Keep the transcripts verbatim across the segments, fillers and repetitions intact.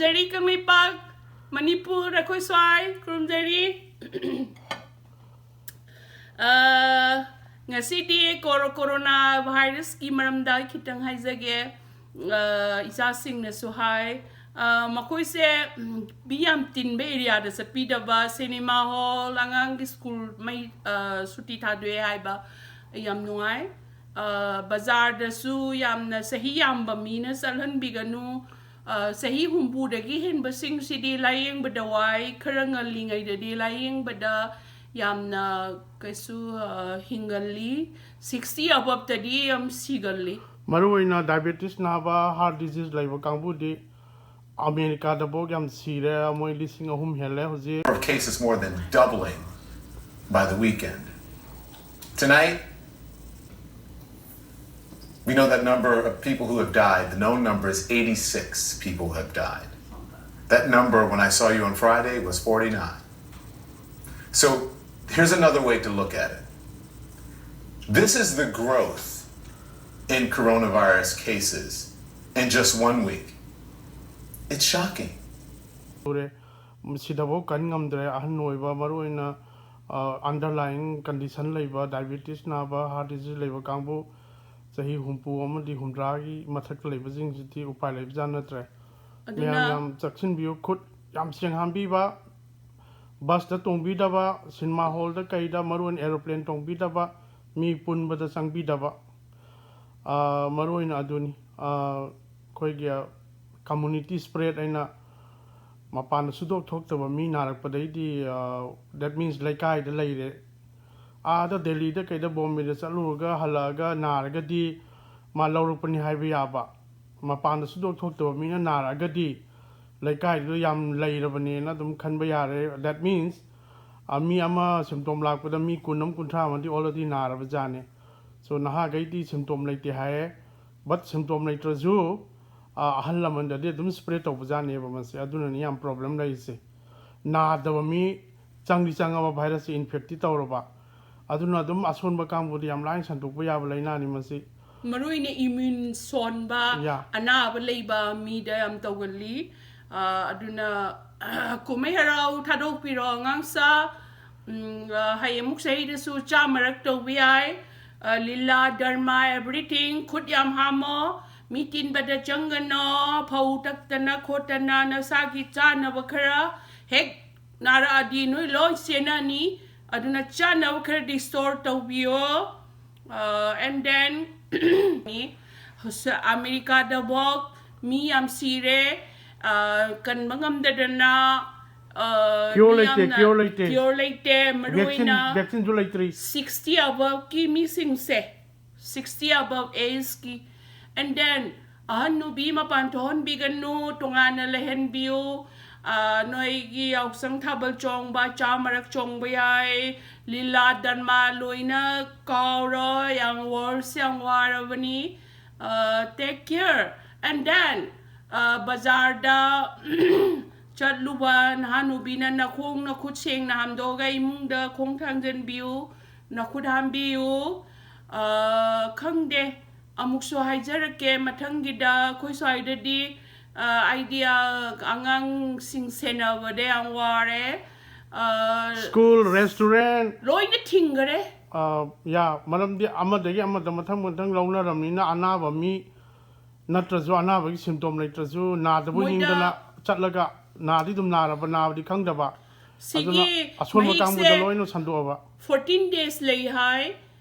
ꯈꯨꯔꯨꯝꯖꯔꯤ ꯀꯪꯂꯩꯄꯥꯛ, ꯃꯅꯤꯄꯨꯔ, ꯑꯩꯈꯣꯏ ꯁ꯭ꯋꯥꯏ ꯈꯨꯔꯨꯝꯖꯔꯤ꯫ ꯑ, ꯉꯁꯤꯗꯤ ꯀꯣꯔꯣ-, ꯀꯣꯔꯣꯅꯥ ꯚꯥꯏꯔꯁꯀꯤ ꯃꯔꯝꯗ ꯈꯤꯇꯪ ꯍꯥꯏꯖꯒꯦ꯫ ꯑ, ꯏꯆꯥꯁꯤꯡꯅꯁꯨ ꯍꯥꯏ, ꯑ, ꯃꯈꯣꯏꯁꯦ, ꯎꯝ, ꯃꯤ ꯌꯥꯝ ꯇꯤꯟꯕ ꯑꯦꯔꯤꯌꯥꯗ ꯆꯠꯄꯤꯗꯕ, ꯁꯤꯅꯦꯃꯥ ꯍꯣꯜ, ꯑꯉꯥꯡꯒꯤ ꯁ꯭ꯀꯨꯜ ꯃꯩ, ꯑ, ꯁꯨꯇꯤ ꯊꯥꯗꯣꯛꯑꯦ ꯍꯥꯏꯕ ꯌꯥꯝ ꯅꯨꯡꯉꯥꯏ꯫ ꯑ, ꯕꯖꯥꯔꯗꯁꯨ ꯌꯥꯝꯅ ꯆꯍꯤ ꯌꯥꯝꯕ ꯃꯤꯅ ꯆꯠꯍꯟꯕꯤꯒꯅꯨ꯫ ꯑ, ꯆꯍꯤ ꯍꯨꯝꯐꯨꯗꯒꯤ ꯍꯦꯟꯕꯁꯤꯡꯁꯤꯗꯤ ꯂꯥꯏꯌꯦꯡꯕꯗ ꯋꯥꯏ, ꯈꯔ ꯉꯜꯂꯤꯉꯩꯗꯗꯤ ꯂꯥꯏꯌꯦꯡꯕꯗ ꯌꯥꯝꯅ ꯀꯩꯁꯨ, ꯑ, ꯍꯤꯡꯒꯜꯂꯤ꯫ Sixty aboveꯇꯗꯤ ꯌꯥꯝ ꯁꯤꯒꯜꯂꯤ꯫ ꯃꯔꯨꯑꯣꯏꯅ diabetes ꯅꯥꯕ, heart disease ꯂꯩꯕ ꯀꯥꯡꯕꯨꯗꯤ ꯑꯃꯦꯔꯤꯀꯥꯗꯐꯥꯎ ꯌꯥꯝ ꯁꯤꯔꯦ, ꯃꯣꯏ ꯂꯤꯁꯤꯡ ꯑꯍꯨꯝ ꯍꯦꯜꯂꯦ ꯍꯧꯖꯤꯛ꯫ Number of cases more than doubling by the weekend. Tonight, we know that number of people who have died, the known number is eighty-six people who have died. That number, when I saw you on Friday, was forty-nine. So here's another way to look at it. This is the growth in coronavirus cases in just one week. It's shocking. ꯎꯔꯦ꯫ ꯁꯤꯗꯐꯥꯎ ꯀꯟ ꯉꯝꯗ꯭ꯔꯦ꯫ ꯑꯍꯟ ꯑꯣꯏꯕ, ꯃꯔꯨꯑꯣꯏꯅ, ꯑ, underlying condition ꯂꯩꯕ, diabetes ꯅꯥꯕ, heart disease ꯂꯩꯕ ꯀꯥꯡꯕꯨ, ꯆꯍꯤ ꯍꯨꯝꯐꯨ ꯑꯃꯗꯤ ꯍꯨꯝꯗ꯭ꯔꯥꯒꯤ ꯃꯊꯛꯇ ꯂꯩꯕꯁꯤꯡꯁꯤꯗꯤ ꯎꯄꯥꯏ ꯂꯩꯕꯖꯥꯠ ꯅꯠꯇ꯭ꯔꯦ꯫ ꯑꯗꯨꯅ ꯃꯌꯥꯝ ꯌꯥꯝ ꯆꯦꯛꯁꯤꯟꯕꯤꯌꯨ, ꯈꯨꯠ ꯌꯥꯝ ꯁꯦꯡꯍꯟꯕꯤꯕ, busꯇ ꯇꯣꯡꯕꯤꯗꯕ, cinema hallꯗ ꯀꯩꯗ, ꯃꯔꯨꯑꯣꯏꯅ aeroplane ꯇꯣꯡꯕꯤꯗꯕ, ꯃꯤ ꯄꯨꯟꯕꯗ ꯆꯪꯕꯤꯗꯕ꯫ ꯑ, ꯃꯔꯨꯑꯣꯏꯅ ꯑꯗꯨꯅꯤ꯫ ꯑ, ꯑꯩꯈꯣꯏꯒꯤ community spread ꯍꯥꯏꯅ ꯃꯄꯥꯟꯗ ꯁꯨꯡꯊꯣꯛ ꯊꯣꯛꯇꯕ ꯃꯤ ꯅꯥꯔꯛꯄꯗꯩꯗꯤ, ꯑ, that means ꯂꯩꯀꯥꯏꯗ ꯂꯩꯔꯦ꯫ ꯑꯥꯗ ꯗꯦꯜꯂꯤꯗ ꯀꯩꯗ ꯕꯣꯝꯕꯦꯗ ꯆꯠꯂꯨꯔꯒ ꯍꯜꯂꯛꯑꯒ ꯅꯥꯔꯒꯗꯤ ꯃꯥ ꯂꯧꯔꯛꯄꯅꯤ ꯍꯥꯏꯕ ꯌꯥꯕ꯫ ꯃꯄꯥꯟꯗ ꯁꯨꯡꯊꯣꯛ ꯊꯣꯛꯇꯕ ꯃꯤꯅ ꯅꯥꯔꯛꯑꯒꯗꯤ ꯂꯩꯀꯥꯏꯗꯨꯗ ꯌꯥꯝ ꯂꯩꯔꯕꯅꯦꯅ ꯑꯗꯨꯝ ꯈꯟꯕ ꯌꯥꯔꯦ꯫ That means, ꯑ, ꯃꯤ ꯑꯃ symptom ꯂꯥꯛꯄꯗ ꯃꯤ ꯀꯨꯟ ꯑꯃ, ꯀꯨꯟꯊ꯭ꯔꯥ ꯑꯃꯗꯤ already ꯅꯥꯔꯕ ꯖꯥꯠꯅꯦ꯫ So ꯅꯍꯥꯈꯩꯗꯤ symptom ꯂꯩꯇꯦ ꯍꯥꯏꯌꯦ, but symptom ꯂꯩꯇ꯭ꯔꯁꯨ, ꯑ, ꯑꯍꯜ ꯂꯃꯟꯗꯗꯤ ꯑꯗꯨꯝ spread ꯇꯧꯕ ꯖꯥꯠꯅꯦꯕ ꯃꯁꯦ꯫ ꯑꯗꯨꯅꯅꯤ ꯌꯥꯝ problem ꯂꯩꯔꯤꯁꯦ꯫ ꯅꯥꯗꯕ ꯃꯤ ꯆꯪꯗꯤ ꯆꯪꯉꯕ virusꯁꯦ infectꯇꯤ ꯇꯧꯔꯕ, ꯑꯗꯨꯅ ꯑꯗꯨꯝ ꯑꯁꯣꯟꯕ ꯀꯥꯡꯕꯨꯗꯤ ꯌꯥꯝ ꯂꯥꯏꯅ ꯁꯟꯗꯣꯛꯄ ꯌꯥꯕ ꯂꯥꯏꯅꯥꯅꯤ ꯃꯁꯤ꯫ ꯃꯔꯨꯑꯣꯏꯅ immune ꯁꯣꯟꯕ, ꯌꯥ꯫ ꯑꯅꯥꯕ ꯂꯩꯕ ꯃꯤꯗ ꯌꯥꯝ ꯇꯧꯒꯜꯂꯤ꯫ ꯑ, ꯑꯗꯨꯅ ꯀꯨꯝꯍꯩ ꯍꯔꯥꯎ ꯊꯥꯗꯣꯛꯄꯤꯔꯣ ꯑꯉꯥꯡꯁꯥ꯫ ꯎꯝ, ꯑ, ꯍꯌꯦꯡꯃꯨꯛ ꯆꯍꯤꯗꯁꯨ ꯆꯥꯝꯃꯔꯛ ꯇꯧꯕ ꯌꯥꯏ꯫ ꯑ, ꯂꯤꯂꯥ, ꯗꯔꯃꯥ, everything, ꯈꯨꯠ ꯌꯥꯝ ꯍꯥꯝꯃꯣ꯫ ꯃꯤ ꯇꯤꯟꯕꯗ ꯆꯪꯒꯅꯣ꯫ ꯐꯧ ꯇꯛꯇꯅ ꯈꯣꯠꯇꯅ ꯅꯁꯥꯒꯤ ꯆꯥꯅꯕ ꯈꯔ ꯍꯦꯛ ꯅꯥꯔꯛꯑꯗꯤ ꯅꯣꯏ ꯂꯣꯏ ꯆꯦꯟꯅꯅꯤ꯫ ꯑꯗꯨꯅ ꯆꯥꯅꯕ ꯈꯔꯗꯤ store ꯇꯧꯕꯤꯌꯣ꯫ ꯑ, and then, ꯃꯤ, ꯍꯧꯖꯤꯛ ꯑꯃꯦꯔꯤꯀꯥꯗꯐꯥꯎ ꯃꯤ ꯌꯥꯝ ꯁꯤꯔꯦ꯫ ꯑ, ꯀꯟꯕ ꯉꯝꯗꯗꯅ, ꯑ, cure ꯃꯤ ꯂꯩꯇꯦ, ꯌꯥꯝꯅ cure ꯂꯩꯇꯦ꯫ Cure ꯂꯩꯇꯦ꯫ ꯃꯔꯨ vaccine, ꯑꯣꯏꯅ vaccineꯁꯨ ꯂꯩꯇ꯭ꯔꯤ꯫ Sixty aboveꯀꯤ ꯃꯤꯁꯤꯡꯁꯦ, sixty above ageꯀꯤ, and then ꯑꯍꯟ ꯅꯨꯄꯤ ꯃꯄꯥꯟ ꯊꯣꯛꯍꯟꯕꯤꯒꯅꯨ, ꯇꯣꯉꯥꯟꯅ ꯂꯩꯍꯟꯕꯤꯌꯨ꯫ ꯑ, ꯅꯣꯏꯒꯤ ꯌꯥꯎꯁꯪ ꯊꯥꯕꯜ ꯆꯣꯡꯕ, ꯆꯥꯃꯔꯛ ꯆꯣꯡꯕ ꯌꯥꯏ, ꯂꯤꯂꯥ ꯗ꯭ꯔꯃꯥ ꯂꯣꯏꯅ ꯀꯥꯎꯔꯣ꯫ ꯌꯥꯝ, worldꯁꯦ ꯌꯥꯝ ꯋꯥꯔꯕꯅꯤ꯫ ꯑ, take care, and then, ꯑ, ꯕꯖꯥꯔꯗ ꯆꯠꯂꯨꯕ ꯅꯍꯥꯟ ꯅꯨꯄꯤꯅ ꯅꯈꯣꯡ ꯅꯈꯨꯠ ꯁꯦꯡꯅ ꯍꯥꯝꯗꯣꯛꯑꯒ ꯏꯃꯨꯡꯗ ꯈꯣꯡ ꯊꯥꯡꯖꯟꯕꯤꯌꯨ, ꯅꯈꯨꯠ ꯍꯥꯝꯕꯤꯌꯨ꯫ ꯑ, ꯈꯪꯗꯦ, ꯑꯃꯨꯛꯁꯨ ꯍꯥꯏꯖꯔꯛꯀꯦ ꯃꯊꯪꯒꯤꯗ꯫ ꯑꯩꯈꯣꯏ ꯁ꯭ꯋꯥꯏꯗꯗꯤ, ꯑ, ꯑꯩꯗꯤ, ꯑ, ꯑꯉꯥꯡꯁꯤꯡ ꯁꯦꯟꯅꯕꯗ ꯌꯥꯝ ꯋꯥꯔꯦ꯫ ꯑ, school, restaurant꯫ ꯂꯣꯏꯅ ꯊꯤꯡꯈꯔꯦ꯫ ꯑ, ꯌꯥ, ꯃꯔꯝꯗꯤ ꯑꯃꯗꯒꯤ ꯑꯃꯗ ꯃꯊꯪ ꯃꯊꯪ ꯂꯧꯅꯔꯕꯅꯤꯅ ꯑꯅꯥꯕ ꯃꯤ ꯅꯠꯇ꯭ꯔꯁꯨ, ꯑꯅꯥꯕꯒꯤ symptom ꯂꯩꯇ꯭ꯔꯁꯨ, ꯅꯥꯗꯕ ꯃꯣꯏꯗ ꯍꯤꯡꯗꯅ ꯆꯠꯂꯒ ꯅꯥꯗꯤ ꯑꯗꯨꯝ ꯅꯥꯔꯕ, ꯅꯥꯕꯗꯤ ꯈꯪꯗꯕ꯫ ꯁꯤꯒꯤ ꯑꯗꯨꯅ ꯑꯁꯣꯟꯕ ꯃꯍꯤꯛꯁꯦ ꯀꯥꯡꯕꯨꯗ ꯂꯣꯏꯅ ꯁꯟꯗꯣꯛꯑꯕ꯫ Fourteen days ꯂꯩ ꯍꯥꯏ꯫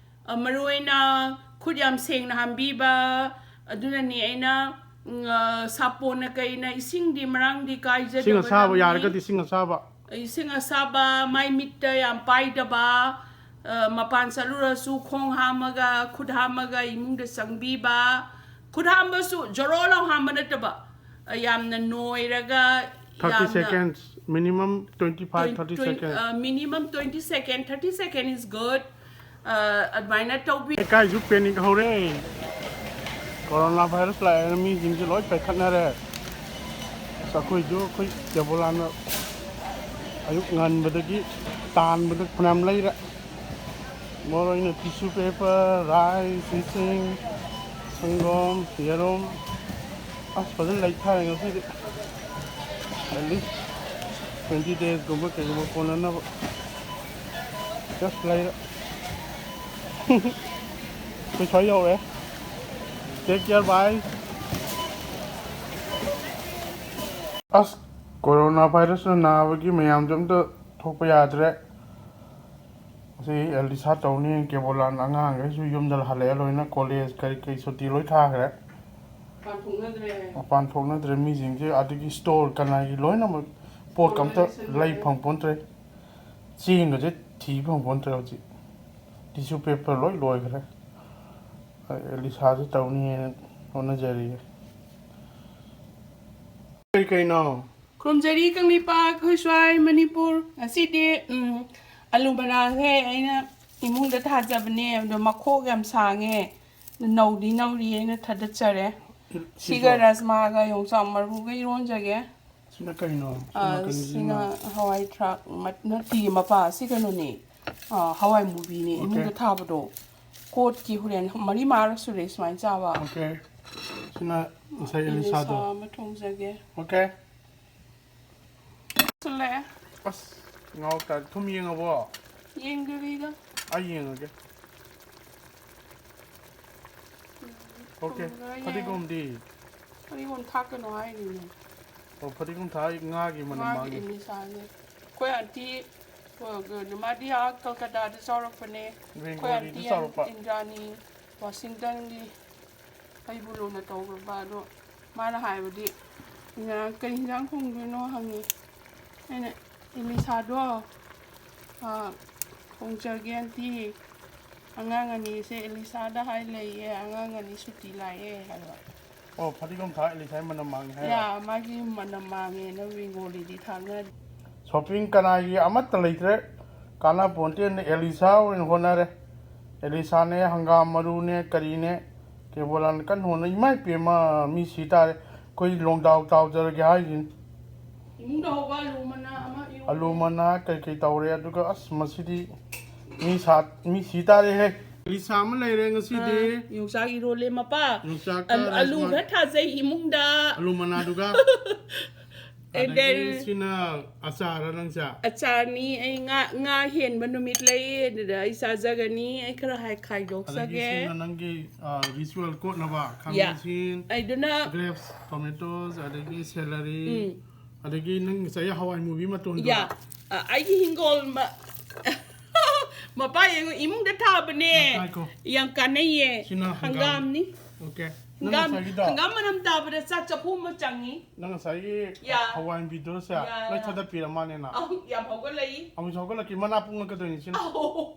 ꯑ, ꯃꯔꯨ ꯑꯣꯏꯅ ꯈꯨꯠ ꯌꯥꯝ ꯁꯦꯡꯅ ꯍꯥꯝꯕꯤꯕ, ꯑꯗꯨꯅꯅꯤ ꯑꯩꯅ, ꯎꯝ, ꯑ, ꯁꯥꯄꯣꯟꯅ ꯀꯩꯅ ꯏꯁꯤꯡꯗꯤ ꯃꯔꯥꯡꯗꯤ ꯀꯥꯏꯖꯗꯕ ꯏꯁꯤꯡ ꯑꯁꯥꯕ, ꯂꯝꯅꯤ꯫ ꯌꯥꯔꯒꯗꯤ ꯏꯁꯤꯡ ꯑꯁꯥꯕ꯫ ꯏꯁꯤꯡ ꯑꯁꯥꯕ, ꯃꯥꯏ ꯃꯤꯠꯇ ꯌꯥꯝ ꯄꯥꯏꯗꯕ, ꯑ, ꯃꯄꯥꯟ ꯆꯠꯂꯨꯔꯁꯨ ꯈꯣꯡ ꯍꯥꯝꯃꯒ, ꯈꯨꯠ ꯍꯥꯝꯃꯒ ꯏꯃꯨꯡꯗ ꯆꯪꯕꯤꯕ, ꯈꯨꯠ ꯍꯥꯝꯕꯁꯨ ꯖꯣꯔꯣ ꯂꯥꯎ ꯍꯥꯝꯕ ꯅꯠꯇꯕ, ꯑ, ꯌꯥꯝꯅ ꯅꯣꯏꯔꯒ, thirty ꯌꯥꯝꯅ seconds, minimum twenty five, twenty, thirty twenty, seconds꯫ ꯑ, minimum twenty second, thirty second is good꯫ ꯑ, ꯑꯗꯨꯃꯥꯏꯅ ꯇꯧꯕꯤ꯫ ꯂꯩꯀꯥꯏꯁꯨ panic ꯍꯧꯔꯦ꯫ Corona virus ꯂꯥꯛꯑꯦꯅ ꯃꯤꯁꯤꯡꯁꯦ ꯂꯣꯏ ꯄꯥꯏꯈꯠꯅꯔꯦ꯫ ꯑꯁ, ꯑꯩꯈꯣꯏꯁꯨ, ꯑꯩꯈꯣꯏ ꯀꯦꯕꯣꯂꯥꯅ ꯑꯌꯨꯛ ꯉꯟꯕꯗꯒꯤ ꯇꯥꯟꯕꯗ ꯐꯅꯌꯥꯝ ꯂꯩꯔꯦ꯫ ꯃꯔꯨ ꯑꯣꯏꯅ tissue paper, rice, ꯏꯁꯤꯡ, ꯁꯪꯒꯣꯝ, ꯌꯦꯔꯨꯝ, ꯑꯁ, ꯐꯖꯅ ꯂꯩꯊꯔꯦ ꯉꯁꯤꯗꯤ꯫ At least twenty days ꯒꯨꯝꯕ ꯀꯩꯒꯨꯝꯕ ꯀꯣꯟꯅꯅꯕ꯫ Just ꯂꯩꯔꯦ꯫ ꯑꯩꯈꯣꯏ ꯁ꯭ꯋꯥꯏ ꯌꯧꯔꯦ꯫ Take care, bye. ꯑꯁ, corona virus ꯅ ꯅꯥꯕꯒꯤ ꯃꯌꯥꯝꯁꯦ ꯑꯝꯇ ꯊꯣꯛꯄ ꯌꯥꯗ꯭ꯔꯦ꯫ ꯁꯤ ꯑꯦꯂꯤꯁꯥ ꯇꯧꯅꯤ, ꯀꯦꯕꯣꯂꯥꯟ ꯑꯉꯥꯡꯈꯩꯁꯨ ꯌꯨꯝꯗ ꯍꯜꯂꯛꯑꯦ ꯂꯣꯏꯅ, college ꯀꯔꯤ ꯀꯔꯤ ꯁꯨꯇꯤ ꯂꯣꯏ ꯊꯥꯈ꯭ꯔꯦ꯫ ꯃꯄꯥꯟ ꯊꯣꯛꯅꯗ꯭ꯔꯦ꯫ ꯃꯄꯥꯟ ꯊꯣꯛꯅꯗ꯭ꯔꯦ ꯃꯤꯁꯤꯡꯁꯦ, ꯑꯗꯒꯤ store ꯀꯅꯥꯒꯤ ꯂꯣꯏꯅꯃꯛ ꯄꯣꯠ ꯑꯝꯇ ꯂꯣꯏ ꯂꯩꯁꯤꯟꯅꯔꯦ꯫ ꯂꯩ ꯐꯪ ꯄꯣꯟꯇ꯭ꯔꯦ꯫ ꯆꯦꯡꯒꯁꯦ ꯊꯤ ꯐꯪ ꯄꯣꯟꯇ꯭ꯔꯦ ꯍꯧꯖꯤꯛ꯫ Tissue paper ꯂꯣꯏ ꯂꯣꯏꯈ꯭ꯔꯦ꯫ ꯑꯦꯂꯤꯁꯥꯁꯨ ꯇꯧꯅꯤꯅ ꯍꯣꯠꯅꯖꯔꯤꯌꯦ꯫ ꯀꯩ ꯀꯩꯅꯣ? ꯈꯨꯔꯨꯝꯖꯔꯤ ꯀꯪꯂꯩꯄꯥꯛ, ꯑꯩꯈꯣꯏ ꯁ꯭ꯋꯥꯏ ꯃꯅꯤꯄꯨꯔ꯫ ꯉꯁꯤꯗꯤ, ꯎꯝ, ꯑꯂꯨ ꯃꯅꯥꯁꯦ ꯑꯩꯅ ꯏꯃꯨꯡꯗ ꯊꯥꯖꯕꯅꯦ, ꯑꯗꯣ ꯃꯈꯣꯛ ꯌꯥꯝ ꯁꯥꯡꯉꯦ, ꯅꯧꯗꯤ ꯅꯧꯔꯤ, ꯑꯩꯅ ꯊꯥꯗꯠꯆꯔꯦ꯫ ꯁꯤꯒ ꯁꯤꯗꯣ? ꯔꯥꯖꯃꯥꯒ ꯌꯣꯡꯆꯥꯛ ꯃꯔꯨꯒ ꯏꯔꯣꯟꯖꯒꯦ꯫ ꯁꯤꯅ ꯀꯩꯅꯣ? ꯁꯣꯝ ꯑ, ꯅꯥꯀꯟꯒꯤꯁꯤꯅ? ꯁꯤꯅ ꯍꯋꯥꯏ ꯊ꯭ꯔꯥꯛ, ꯃꯠ-, ꯅꯠꯇꯤꯌꯦ, ꯃꯄꯥ, ꯁꯤ ꯀꯩꯅꯣꯅꯦ, ꯑ, ꯍꯋꯥꯏ ꯃꯨꯕꯤꯅꯦ, ꯑꯣꯀꯦ꯫ ꯏꯃꯨꯡꯗ ꯊꯥꯕꯗꯣ꯫ ꯀꯣꯠꯀꯤ ꯍꯣꯔꯦꯟ ꯃꯔꯤ ꯃꯉꯥꯔꯛ ꯁꯨꯔꯦ ꯁꯨꯃꯥꯏꯅ ꯆꯥꯕ꯫ ꯑꯣꯀꯦ꯫ ꯁꯤꯅ ꯉꯁꯥꯏ ꯏꯂꯤꯁꯥꯗꯣ꯫ ꯏꯂꯤꯁꯥ ꯑꯃ ꯊꯣꯡꯖꯒꯦ꯫ ꯑꯣꯀꯦ꯫ ꯁꯤꯜꯂꯛꯑꯦ꯫ ꯑꯁ, ꯉꯥꯎ ꯇꯥꯔꯦ꯫ ꯊꯨꯝ ꯌꯦꯡꯉꯕꯣ? ꯌꯦꯡꯗ꯭ꯔꯤꯗ꯫ ꯑꯩ ꯌꯦꯡꯉꯒꯦ꯫ ꯎꯝ, ꯑꯣꯀꯦ꯫ ꯊꯨꯝ ꯈꯔ ꯌꯦꯡꯉꯦ꯫ ꯐꯗꯤꯒꯣꯝꯗꯤ? ꯐꯗꯤꯒꯣꯝ ꯊꯥꯛꯀꯅꯣ ꯍꯥꯏꯔꯤꯅꯦ꯫ ꯑꯣ, ꯐꯗꯤꯒꯣꯝ ꯊꯥꯛ ꯉꯥꯒꯤ ꯃꯅꯝ ꯃꯥꯒꯤ ꯃꯥꯡꯉꯦ꯫ ꯏꯂꯤꯁꯥꯁꯦ꯫ ꯑꯩꯈꯣꯏ ꯑꯟꯇꯤ, ꯑ, ꯃꯥꯗꯤ ꯑꯥ ꯀꯜꯀꯇꯥꯗ ꯆꯥꯎꯔꯛꯄꯅꯦ꯫ ꯑꯩꯈꯣꯏ ꯕꯦꯡꯒꯣꯂꯤꯗ ꯑꯟꯇꯤ ꯆꯥꯎꯔꯛꯄ꯫ ꯏꯟꯗ꯭ꯔꯥꯅꯤ ꯋꯥꯁꯤꯡꯇꯟꯒꯤ꯫ ꯑꯩꯕꯨ ꯂꯨꯅ ꯇꯧꯈ꯭ꯔꯕ ꯑꯗꯣ, ꯃꯥꯅ ꯍꯥꯏꯕꯗꯤ, "ꯉꯔꯥꯡ ꯀꯔꯤ ꯍꯤꯟꯖꯥꯡ ꯊꯣꯡꯗꯣꯏꯅꯣ?" ꯍꯪꯉꯤ꯫ ꯑꯩꯅ, "ꯏꯂꯤꯁꯥꯗꯣ, ꯑ, ꯊꯣꯡꯖꯒꯦ ꯑꯟꯇꯤ, ꯑꯉꯥꯡ ꯑꯅꯤꯁꯦ ꯏꯂꯤꯁꯥꯗ ꯍꯥꯏ ꯂꯩꯌꯦ, ꯑꯉꯥꯡ ꯑꯅꯤ ꯁꯨꯇꯤ ꯂꯥꯛꯑꯦ" ꯍꯥꯏꯕ꯫ ꯑꯣ, ꯐꯗꯤꯒꯣꯝ ꯊꯥꯛ ꯏꯂꯤꯁꯥꯒꯤ ꯃꯅꯝ ꯃꯥꯡꯉꯦ ꯍꯥꯏꯔꯣ? ꯌꯥ, ꯃꯥꯒꯤ ꯃꯅꯝ ꯃꯥꯡꯉꯦꯅ ꯕꯦꯡꯒꯣꯂꯤꯗꯤ ꯊꯥꯛꯅꯔꯤ꯫ Shopping ꯀꯅꯥꯒꯤ ꯑꯃꯠꯇ ꯂꯩꯇ꯭ꯔꯦ, ꯀꯥꯟꯅꯄꯣꯟꯇꯦꯅ ꯑꯦꯂꯤꯁꯥ ꯑꯣꯏꯅ ꯍꯣꯠꯅꯔꯦ꯫ ꯑꯦꯂꯤꯁꯥꯅꯦ, ꯍꯪꯒꯥꯝ ꯃꯔꯨꯅꯦ, ꯀꯔꯤꯅꯦ, ꯀꯦꯕꯣꯂꯥꯅ ꯀꯟꯅ ꯍꯣꯠꯅꯩ꯫ ꯏꯃꯥ ꯏꯄꯦꯝꯃ, ꯃꯤ ꯁꯤ ꯇꯥꯔꯦ꯫ ꯑꯩꯈꯣꯏ ꯂꯣꯡꯗꯥꯎ ꯇꯥꯎꯖꯔꯒꯦ ꯍꯥꯏꯁꯤꯅꯤ꯫ ꯏꯃꯨꯡꯗ ꯍꯧꯕ ꯑꯂꯨ ꯃꯅꯥ ꯑꯃ ꯏꯔꯣꯜꯂꯦ꯫ ꯑꯂꯨ ꯃꯅꯥ ꯀꯩꯀꯩ ꯇꯧꯔꯦ, ꯑꯗꯨꯒ ꯑꯁ, ꯃꯁꯤꯗꯤ ꯃꯤ ꯁꯥ-, ꯃꯤ ꯁꯤ ꯇꯥꯔꯦꯍꯦ꯫ ꯑꯦꯂꯤꯁꯥ ꯑꯃ ꯂꯩꯔꯦ ꯉꯁꯤꯗꯤ꯫ ꯑꯥ, ꯌꯣꯡꯆꯥꯛ ꯏꯔꯣꯜꯂꯦ, ꯃꯄꯥ꯫ ꯌꯣꯡꯆꯥꯛꯀ ꯑꯂꯨ, ꯑꯂꯨ ꯔꯥꯖꯃꯥ꯫ ꯈꯔ ꯊꯥꯖꯩ ꯏꯃꯨꯡꯗ꯫ ꯑꯂꯨ ꯃꯅꯥꯗꯨꯒ꯫ And ꯑꯗꯒꯤ then ꯁꯤꯅ ꯑꯆꯥꯔ ꯅꯪꯁꯦ? ꯑꯆꯥꯔꯅꯤ꯫ ꯑꯩ ꯉꯥ, ꯉꯥ ꯍꯦꯟꯕ ꯅꯨꯃꯤꯠ ꯂꯩ, ꯑꯗꯨꯗ ꯑꯩ ꯆꯥꯖꯒꯅꯤ꯫ ꯑꯩ ꯈꯔ ꯍꯥꯏ-, ꯑꯗꯒꯤ ꯈꯥꯏꯗꯣꯛꯆꯒꯦ꯫ ꯁꯤꯅ ꯅꯪꯒꯤ, ꯑ, ritual ꯀꯣꯠꯅꯕ ꯈꯥꯃꯦꯟ ꯌꯥ꯫ ꯑꯁꯤꯟ, ꯑꯩꯗꯨꯅ grapes, tomatoes, ꯑꯗꯒꯤ celery, ꯎꯝ꯫ ꯑꯗꯒꯤ ꯅꯪ ꯉꯁꯥꯏ ꯍꯋꯥꯏ ꯃꯨꯕꯤ ꯃꯇꯣꯟꯗꯣ꯫ ꯌꯥ꯫ ꯑ, ꯑꯩꯒꯤ ꯍꯤꯡꯒꯣꯜ ꯃ-, ꯃꯄꯥ ꯌꯦꯡꯉꯨ, ꯏꯃꯨꯡꯗ ꯊꯥꯕꯅꯦ꯫ ꯉꯥꯏꯈꯣ꯫ ꯌꯥꯝ ꯀꯥꯟꯅꯩꯌꯦ꯫ ꯁꯤꯅ ꯍꯪꯒꯥꯝ꯫ ꯍꯪꯒꯥꯝꯅꯤ꯫ Okay꯫ ꯅꯪ ꯍꯪꯒꯥꯝ, ꯉꯁꯥꯏꯒꯤꯗꯣ? ꯍꯪꯒꯥꯝ ꯃꯅꯝ ꯇꯥꯕꯗ ꯆꯥꯛ ꯆꯐꯨ ꯑꯃ ꯆꯪꯉꯤ꯫ ꯅꯪ ꯉꯁꯥꯏꯒꯤ ꯌꯥ꯫ ꯍꯋꯥꯏ ꯃꯨꯕꯤꯗꯨꯁꯦ ꯌꯥ, ꯂꯣꯏ ꯌꯥ꯫ ꯊꯥꯗꯠꯄꯤꯔ ꯃꯥꯅꯦꯅ꯫ ꯑꯧ, ꯌꯥꯝ ꯍꯧꯒꯠꯂꯛꯏ꯫ ꯑꯃꯨꯛꯁꯨ ꯍꯧꯒꯠꯂꯛꯀꯦ, ꯃꯅꯥ ꯄꯨꯡꯉꯛꯀꯗꯣꯏꯅꯤ ꯁꯤꯅ꯫ ꯑꯧ꯫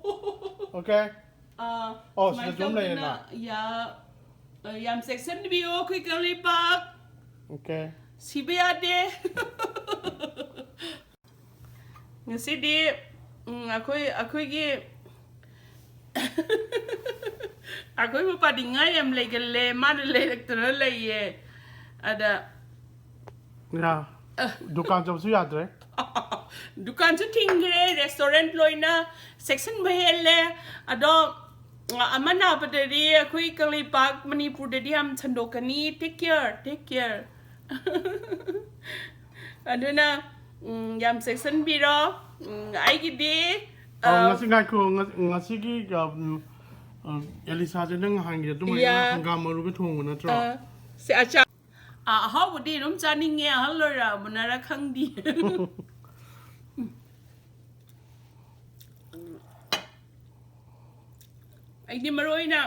Okay? ꯑꯥ, ꯑꯣ, ꯁꯨꯃꯥꯏꯅ ꯁꯤꯗꯁꯨ ꯑꯗꯨꯝ ꯇꯧꯗꯅ, ꯂꯩꯔꯦꯅ꯫ ꯌꯥ, ꯑ, ꯌꯥꯝ ꯆꯦꯛꯁꯤꯟꯕꯤꯌꯣ ꯑꯩꯈꯣꯏ ꯀꯪꯂꯩꯄꯥꯛ꯫ Okay꯫ ꯁꯤꯕ ꯌꯥꯗꯦ꯫ ꯉꯁꯤꯗꯤ, ꯎꯝ, ꯑꯩꯈꯣꯏ, ꯑꯩꯈꯣꯏꯒꯤ, ꯑꯩꯈꯣꯏ ꯃꯄꯥꯗꯤ ꯉꯥ ꯌꯥꯝ ꯂꯩꯒꯜꯂꯦ, ꯃꯥꯅ ꯂꯩꯔꯛꯇꯅ ꯂꯩꯌꯦ꯫ ꯑꯗ ꯌꯥ꯫ ꯑ꯫ ꯗꯨꯀꯥꯟ ꯆꯠꯄꯁꯨ ꯌꯥꯗ꯭ꯔꯦ꯫ ꯗꯨꯀꯥꯟꯁꯨ ꯊꯤꯡꯈ꯭ꯔꯦ, restaurant ꯂꯣꯏꯅ ꯆꯦꯛꯁꯤꯟꯕ ꯍꯦꯜꯂꯦ꯫ ꯑꯗꯣ, ꯑꯃ ꯅꯥꯕꯗꯗꯤ ꯑꯩꯈꯣꯏ ꯀꯪꯂꯩꯄꯥꯛ, ꯃꯅꯤꯄꯨꯔꯗꯗꯤ ꯌꯥꯝ ꯁꯟꯗꯣꯛꯀꯅꯤ꯫ Take care, take care꯫ ꯑꯗꯨꯅ, ꯎꯝ, ꯌꯥꯝ ꯆꯦꯛꯁꯤꯟꯕꯤꯔꯣ꯫ ꯎꯝ, ꯑꯩꯒꯤꯗꯤ, ꯑ, ꯑ, ꯉꯁꯤ ꯉꯥꯏꯈꯣ, ꯉ-, ꯉꯁꯤꯒꯤ, ꯑ, ꯎꯝ, ꯑ, ꯑꯦꯂꯤꯁꯥꯁꯦ ꯅꯪ ꯅꯍꯥꯟꯒꯤ ꯑꯗꯨꯃꯥꯏꯅ ꯌꯥ꯫ ꯍꯪꯒꯥꯝ ꯃꯔꯨꯒ ꯊꯣꯡꯕ ꯅꯠꯇ꯭ꯔꯣ? ꯑ, ꯁꯤ ꯑꯆꯥ-, ꯑ, ꯑꯍꯥꯎꯕꯗꯤ ꯑꯗꯨꯝ ꯆꯥꯅꯤꯡꯉꯦ, ꯑꯍꯜ ꯑꯣꯏꯔꯛꯑꯕꯅꯔ ꯈꯪꯗꯦ꯫ ꯑꯩꯗꯤ ꯃꯔꯨ ꯑꯣꯏꯅ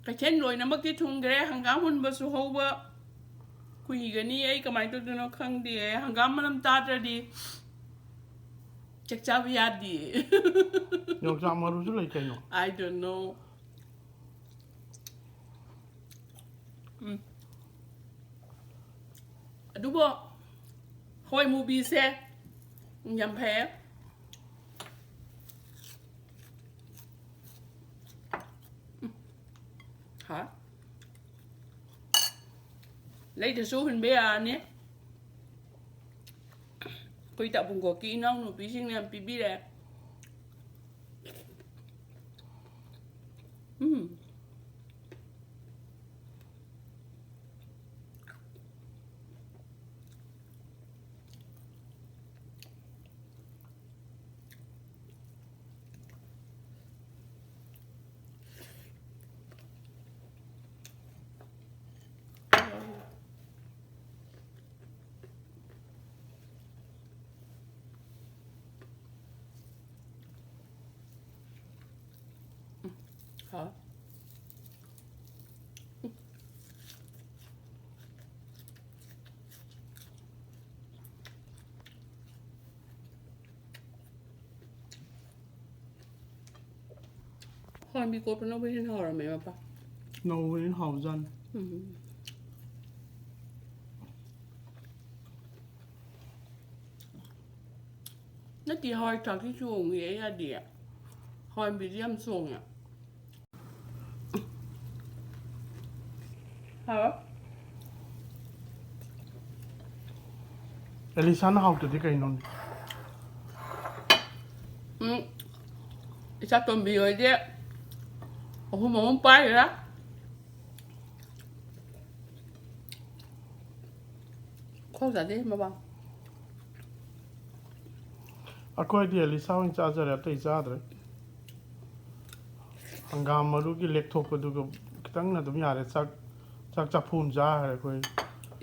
ꯀꯩꯊꯦꯜ ꯂꯣꯏꯅꯃꯛꯇꯤ ꯊꯨꯡꯈ꯭ꯔꯦ, ꯍꯪꯒꯥꯝ ꯍꯨꯟꯕꯁꯨ ꯍꯧꯕ ꯀꯨꯏꯒꯅꯤ꯫ ꯑꯩ ꯀꯃꯥꯏꯅ ꯇꯧꯗꯣꯏꯅꯣ ꯈꯪꯗꯦ, ꯍꯪꯒꯥꯝ ꯃꯅꯝ ꯇꯥꯗ꯭ꯔꯗꯤ ꯆꯥꯛ ꯆꯥꯕ ꯌꯥꯗꯦ꯫ ꯌꯣꯡꯆꯥꯛ ꯃꯔꯨꯁꯨ ꯂꯩ ꯀꯩꯅꯣ꯫ I don't know. ꯎꯝ꯫ ꯑꯗꯨꯕꯨ ꯍꯋꯥꯏ ꯃꯨꯕꯤꯁꯦ ꯌꯥꯝ ꯐꯩꯌꯦ꯫ ꯎꯝ꯫ ꯍꯥ? ꯂꯩꯗꯁꯨ ꯍꯨꯟꯕ ꯌꯥꯔꯅꯤ꯫ ꯑꯩꯈꯣꯏ ꯇꯥꯕꯨꯡꯈꯣꯛꯀꯤ ꯏꯅꯥꯎꯅꯨꯄꯤꯁꯤꯡꯅ ꯄꯤꯕꯤꯔꯦ꯫ ꯎꯝ꯫ ꯍꯋꯥꯏ ꯀꯣꯠꯄꯅꯕꯨ ꯍꯦꯟꯅ ꯍꯥꯎꯔꯝꯃꯦ, ꯃꯄꯥ꯫ ꯅꯧꯕꯅꯤꯅ ꯍꯥꯎꯖꯥꯠꯅꯤ꯫ ꯎꯝ꯫ ꯅꯠꯇꯦ, ꯍꯋꯥꯏ ꯊ꯭ꯔꯥꯛꯇꯤ ꯆꯣꯡꯉꯦ, ꯑꯩ ꯌꯥꯗꯦ꯫ ꯍꯋꯥꯏ ꯃꯨꯕꯤꯗꯤ ꯌꯥꯝ ꯆꯣꯡꯉꯦ꯫ ꯍꯥꯎ꯫ ꯑꯦꯂꯤꯁꯥꯅ ꯍꯥꯎꯇꯗꯤ ꯀꯩꯅꯣꯅꯦ? ꯎꯝ꯫ ꯏꯆꯥꯇꯣꯝꯕꯤ ꯍꯣꯏꯗꯤ ꯑꯍꯨꯝ ꯑꯍꯨꯝ ꯄꯥꯏꯔꯤꯔꯥ? ꯈꯣꯡ ꯆꯥꯗꯦ ꯃꯃꯥ꯫ ꯑꯩꯈꯣꯏꯗꯤ ꯑꯦꯂꯤꯁꯥ ꯑꯣꯏꯅ ꯆꯥꯖꯔꯦ, ꯑꯇꯩ ꯆꯥꯗ꯭ꯔꯦ꯫ ꯍꯪꯒꯥꯝ ꯃꯔꯨꯒꯤ ꯂꯦꯛꯊꯣꯛꯄꯗꯨꯒ ꯈꯤꯇꯪꯅ ꯑꯗꯨꯝ ꯌꯥꯔꯦ꯫ ꯆꯥꯛ, ꯆꯥꯛ ꯆꯐꯨ ꯑꯃ ꯆꯥꯈ꯭ꯔꯦ ꯑꯩꯈꯣꯏ꯫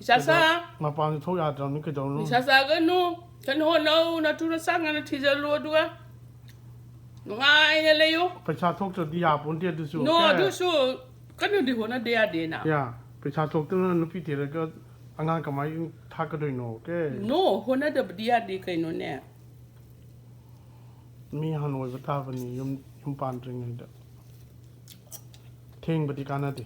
ꯏꯆꯥ ꯁꯥ꯫ ꯀꯩꯗꯧ-, ꯃꯄꯥꯟꯁꯨ ꯊꯣꯛ ꯌꯥꯗ꯭ꯔꯕꯅꯤ, ꯀꯩꯗꯧꯔꯨꯅꯤ? ꯏꯆꯥ ꯆꯥꯒꯅꯨ꯫ ꯀꯩꯅꯣ ꯍꯣꯠꯅꯧ, ꯅꯇꯨ ꯅꯆꯥ ꯉꯟꯅ ꯊꯤꯖꯜꯂꯨ, ꯑꯗꯨꯒ ꯅꯨꯡꯉꯥꯏꯅ ꯂꯩꯌꯨ꯫ ꯄꯩꯁꯥ ꯊꯣꯛꯇ꯭ꯔꯗꯤ ꯌꯥꯄꯣꯟꯇꯦ ꯑꯗꯨꯁꯨ꯫ ꯅꯣ, ꯑꯣꯀꯦ? ꯑꯗꯨꯁꯨ ꯀꯩꯅꯣꯗꯤ ꯍꯣꯠꯅꯗ ꯌꯥꯗꯦꯅ꯫ ꯌꯥ, ꯄꯩꯁꯥ ꯊꯣꯛꯇꯅ ꯅꯨꯄꯤ ꯊꯤꯔꯒ ꯑꯉꯥꯡ ꯀꯃꯥꯏꯅ ꯊꯥꯛꯀꯗꯣꯏꯅꯣ? ꯑꯣꯀꯦ? ꯅꯣ, ꯍꯣꯠꯅꯗꯕꯗꯤ ꯌꯥꯗꯦ ꯀꯩꯅꯣꯅꯦ꯫ ꯃꯤ ꯍꯅꯨ ꯑꯣꯏꯕ ꯇꯥꯕꯅꯤ ꯌꯨꯝ, ꯌꯨꯝ ꯄꯥꯟꯗ꯭ꯔꯤꯉꯩꯗ꯫ ꯊꯦꯡꯕꯗꯤ ꯀꯥꯟꯅꯗꯦ꯫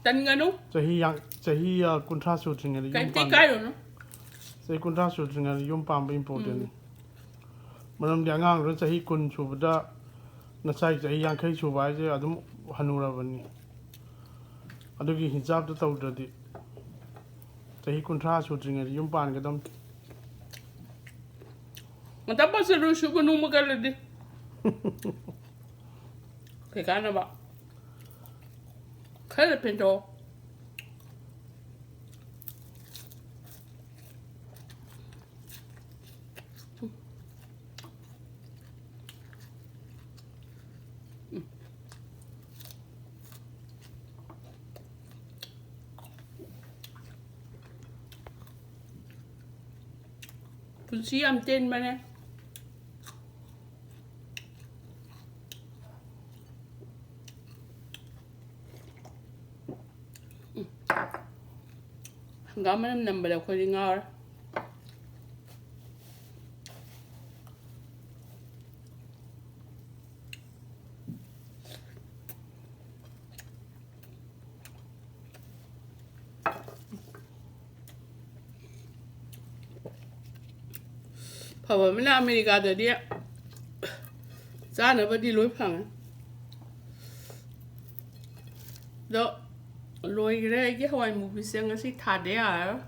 ꯇꯟꯒꯅꯨ꯫ ꯆꯍꯤ ꯌꯥꯡ-, ꯆꯍꯤ, ꯑ, ꯀꯨꯟꯊ꯭ꯔꯥ ꯁꯨꯗ꯭ꯔꯤꯉꯩꯗ ꯌꯨꯝ ꯀꯩꯝꯇ ꯄꯥꯟꯕ꯫ ꯏꯀꯥꯏꯔꯨꯅꯨ꯫ ꯆꯍꯤ ꯀꯨꯟꯊ꯭ꯔꯥ ꯁꯨꯗ꯭ꯔꯤꯉꯩꯗ ꯌꯨꯝ ꯄꯥꯟꯕ important ꯅꯤ꯫ ꯎꯝ꯫ ꯃꯔꯝꯗꯤ ꯑꯉꯥꯡꯗꯨꯅ ꯆꯍꯤ ꯀꯨꯟ ꯁꯨꯕꯗ ꯅꯆꯥꯒꯤ ꯆꯍꯤ ꯌꯥꯡꯈꯩ ꯁꯨꯕ ꯍꯥꯏꯁꯦ ꯑꯗꯨꯝ ꯍꯅꯨꯔꯕꯅꯤ꯫ ꯑꯗꯨꯒꯤ ꯍꯤꯟꯖꯥꯞꯇ ꯇꯧꯗ꯭ꯔꯗꯤ ꯆꯍꯤ ꯀꯨꯟꯊ꯭ꯔꯥ ꯁꯨꯗ꯭ꯔꯤꯉꯩꯗ ꯌꯨꯝ ꯄꯥꯟꯒꯗꯕꯅꯤ꯫ ꯉꯟꯇꯥ ꯄꯥꯁꯜꯂꯨ, ꯁꯨꯕ ꯅꯣꯝꯕ ꯀꯜꯂꯗꯤ꯫ ꯀꯩ ꯀꯥꯟꯅꯕ? ꯈꯔ ꯄꯦꯟꯊꯣꯛꯑꯣ꯫ ꯄꯨꯟꯁꯤ ꯌꯥꯝ ꯇꯦꯟꯕꯅꯦ꯫ ꯍꯪꯒꯥꯝ ꯃꯅꯝ ꯅꯝꯕꯗ ꯑꯩꯈꯣꯏꯗꯤ ꯉꯥꯎꯔꯦ꯫ ꯐꯕ ꯑꯃꯅ ꯑꯃꯦꯔꯤꯀꯥꯗꯗꯤ ꯆꯥꯅꯕꯗꯤ ꯂꯣꯏ ꯐꯪꯉꯦ꯫ ꯑꯗꯣ ꯂꯣꯏꯈ꯭ꯔꯦ ꯑꯩꯒꯤ ꯍꯋꯥꯏ ꯃꯨꯕꯤꯁꯦ꯫ ꯉꯁꯤ ꯊꯥꯗ ꯌꯥꯔꯔꯣꯏ꯫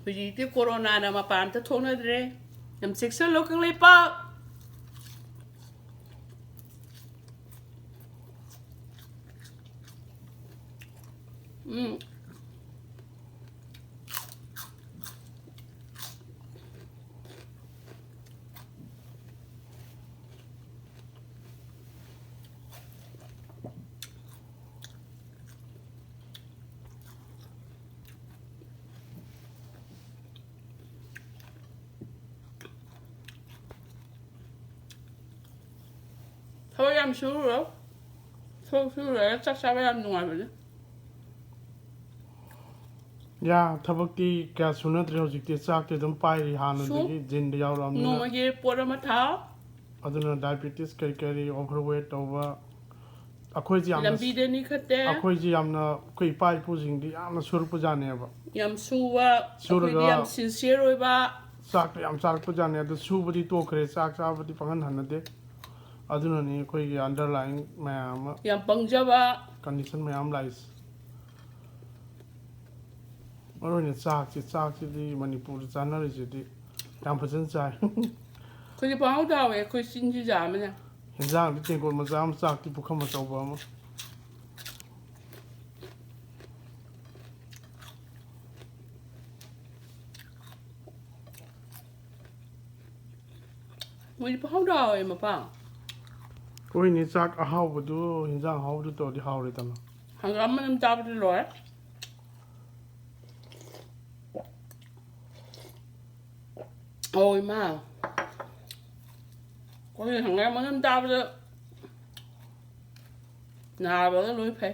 ꯍꯧꯖꯤꯛꯇꯤ ꯀꯣꯔꯣꯅꯥꯅ ꯃꯄꯥꯟ ꯑꯝꯇ ꯊꯣꯛꯅꯗ꯭ꯔꯦ꯫ ꯌꯥꯝ ꯆꯦꯛꯁꯤꯜꯂꯣ ꯀꯪꯂꯩꯄꯥꯛ꯫ ꯎꯝ꯫ ꯊꯕꯛ ꯌꯥꯝ ꯁꯨꯔꯨꯔꯣ꯫ ꯊꯕꯛ ꯁꯨꯔꯨꯔꯒ ꯆꯥꯛ ꯆꯥꯕ ꯌꯥꯝ ꯅꯨꯡꯉꯥꯏꯕꯅꯦ꯫ ꯌꯥ, ꯊꯕꯛꯇꯤ ꯀꯌꯥ ꯁꯨꯅꯗ꯭ꯔꯦ ꯍꯧꯖꯤꯛꯇꯤ꯫ ꯆꯥꯛꯇꯤ ꯑꯗꯨꯝ ꯄꯥꯏꯔꯤ ꯍꯥꯟꯅꯗꯒꯤ ꯁꯨ-, ꯖꯤꯟꯗ ꯌꯥꯎꯔꯛꯑꯕꯅꯤꯅ꯫ ꯅꯣꯡꯃꯒꯤ ꯄꯣꯠ ꯑꯃ ꯊꯥꯎ꯫ ꯑꯗꯨꯅ diabetes ꯀꯔꯤ ꯀꯔꯤ, overweight ꯇꯧꯕ, ꯑꯩꯈꯣꯏꯁꯦ ꯌꯥꯝꯅ, ꯂꯝꯕꯤꯗꯅꯤ ꯈꯠꯇꯦ꯫ ꯑꯩꯈꯣꯏꯁꯦ ꯌꯥꯝꯅ ꯑꯩꯈꯣꯏ ꯏꯄꯥ ꯏꯄꯨꯁꯤꯡꯗꯤ ꯌꯥꯝꯅ ꯁꯨꯔꯛꯄꯖꯥꯠꯅꯦꯕ꯫ ꯌꯥꯝ ꯁꯨꯕ, ꯁꯨꯔꯒ ꯑꯩꯈꯣꯏꯗꯤ ꯌꯥꯝ sincere ꯑꯣꯏꯕ꯫ ꯆꯥꯛꯇ ꯌꯥꯝ ꯆꯥꯔꯛꯄꯖꯥꯠꯅꯦ꯫ ꯑꯗꯨ ꯁꯨꯕꯗꯤ ꯇꯣꯛꯈ꯭ꯔꯦ, ꯆꯥꯛ ꯆꯥꯕꯗꯤ ꯄꯪꯍꯟ ꯍꯟꯅꯗꯦ꯫ ꯑꯗꯨꯅꯅꯤ ꯑꯩꯈꯣꯏꯒꯤ underlying ꯃꯌꯥꯝ ꯑꯃ, ꯌꯥꯝ ꯄꯪꯖꯕ꯫ Condition ꯃꯌꯥꯝ ꯂꯥꯛꯏꯁꯦ꯫ ꯃꯔꯨ ꯑꯣꯏꯅ ꯆꯥꯛꯁꯤ, ꯆꯥꯛꯁꯤꯗꯤ ꯃꯅꯤꯄꯨꯔꯗ ꯆꯥꯅꯔꯤꯁꯤꯗꯤ ꯌꯥꯝ ꯐꯖꯅ ꯆꯥꯏ꯫ ꯑꯩꯈꯣꯏꯗꯤ ꯄꯪꯍꯥꯎꯗ ꯍꯥꯎꯋꯦ, ꯑꯩꯈꯣꯏ ꯆꯤꯟꯁꯤ ꯌꯥꯝꯕꯅ꯫ ꯍꯦꯟꯖꯥꯡꯗꯤ ꯇꯦꯡꯀꯣꯠ ꯃꯆꯥ ꯑꯃ, ꯆꯥꯛꯇꯤ ꯄꯨꯈꯝ ꯑꯆꯧꯕ ꯑꯃ꯫ ꯃꯣꯏꯗꯤ ꯄꯪꯍꯥꯎꯗ ꯍꯥꯎꯋꯦ, ꯃꯄꯥ꯫ ꯍꯣꯏꯅꯦ, ꯆꯥꯛ ꯑꯍꯥꯎꯕꯗꯨ, ꯍꯦꯟꯖꯥꯡ ꯑꯍꯥꯎꯕꯗꯨ ꯇꯧꯔꯗꯤ ꯍꯥꯎꯔꯦꯗꯅ꯫ ꯍꯪꯒꯥꯝ ꯃꯅꯝ ꯆꯥꯕꯗꯤ ꯂꯣꯏꯔꯦ꯫ ꯑꯧ, ꯏꯃꯥ꯫ ꯑꯩꯈꯣꯏ ꯍꯪꯒꯥꯝ ꯃꯅꯝ ꯆꯥꯕꯗ ꯅꯥꯕꯒ ꯂꯣꯏ ꯐꯩ꯫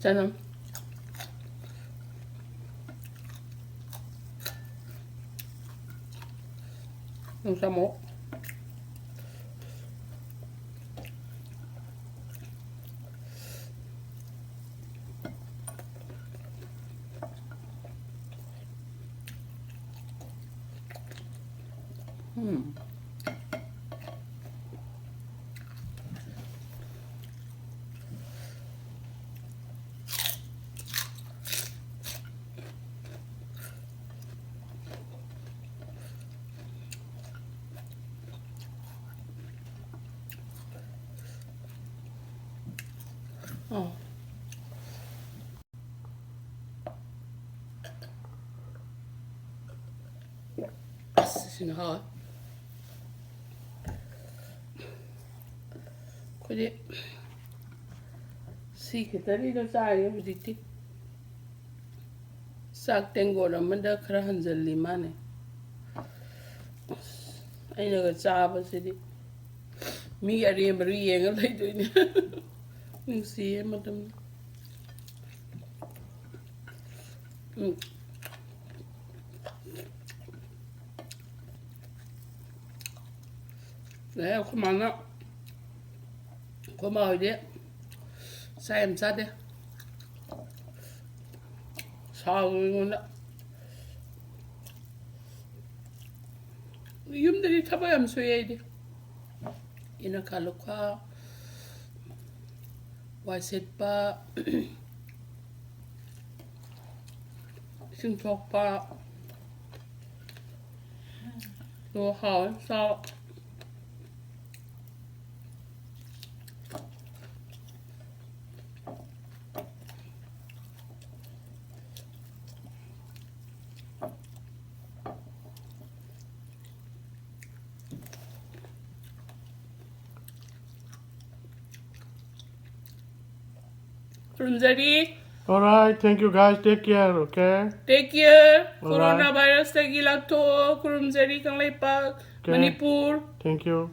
ꯆꯅꯝ꯫ ꯆꯥꯃꯣ꯫ ꯎꯝ꯫ ꯑꯣ꯫ ꯑꯁ, ꯁꯤꯅ ꯍꯥꯎꯋꯦ꯫ ꯑꯩꯈꯣꯏꯗꯤ ꯁꯤ ꯈꯤꯇꯅꯤꯗ ꯆꯥꯔꯤ ꯍꯧꯖꯤꯛꯇꯤ꯫ ꯆꯥꯛ ꯇꯦꯡꯀꯣꯠ ꯑꯃꯗ ꯈꯔ ꯍꯟꯖꯜꯂꯤ ꯃꯥꯅꯦ꯫ ꯑꯁ, ꯑꯩꯅꯒ ꯆꯥꯕꯁꯤꯗꯤ ꯃꯤ ꯑꯔꯦꯝꯕꯗꯨ ꯌꯦꯡꯉ ꯂꯩꯗꯣꯏꯅꯦ꯫ ꯅꯨꯡꯁꯤꯌꯦ ꯃꯇꯝꯗꯣ꯫ ꯎꯝ꯫ ꯑꯦ, ꯑꯩꯈꯣꯏ ꯃꯥꯅ, ꯑꯩꯈꯣꯏ ꯃꯥ ꯍꯣꯏꯗꯤ ꯆꯥꯛ ꯌꯥꯝ ꯆꯥꯗꯦ꯫ ꯁꯥꯎꯋꯦ ꯑꯩꯉꯣꯟꯗ꯫ ꯌꯨꯝꯗꯗꯤ ꯊꯕꯛ ꯌꯥꯝ ꯁꯨꯏ ꯑꯩꯗꯤ꯫ ꯏꯅ ꯈꯥ ꯂꯨꯈꯥ, ꯋꯥꯏ ꯁꯤꯠꯄ, ꯏꯁꯤꯡ ꯁꯣꯛꯄ꯫ ꯑꯗꯨꯒ ꯍꯥꯎꯋꯦ ꯆꯥꯕ꯫ ꯈꯨꯔꯨꯝꯖꯔꯤ꯫ All right, thank you guys. Take care, okay? Take care. All right. Corona virus ꯇꯒꯤ ꯂꯥꯞꯊꯣꯛꯑꯣ꯫ ꯈꯨꯔꯨꯝꯖꯔꯤ Kangleipak, okay. Manipur. Thank you.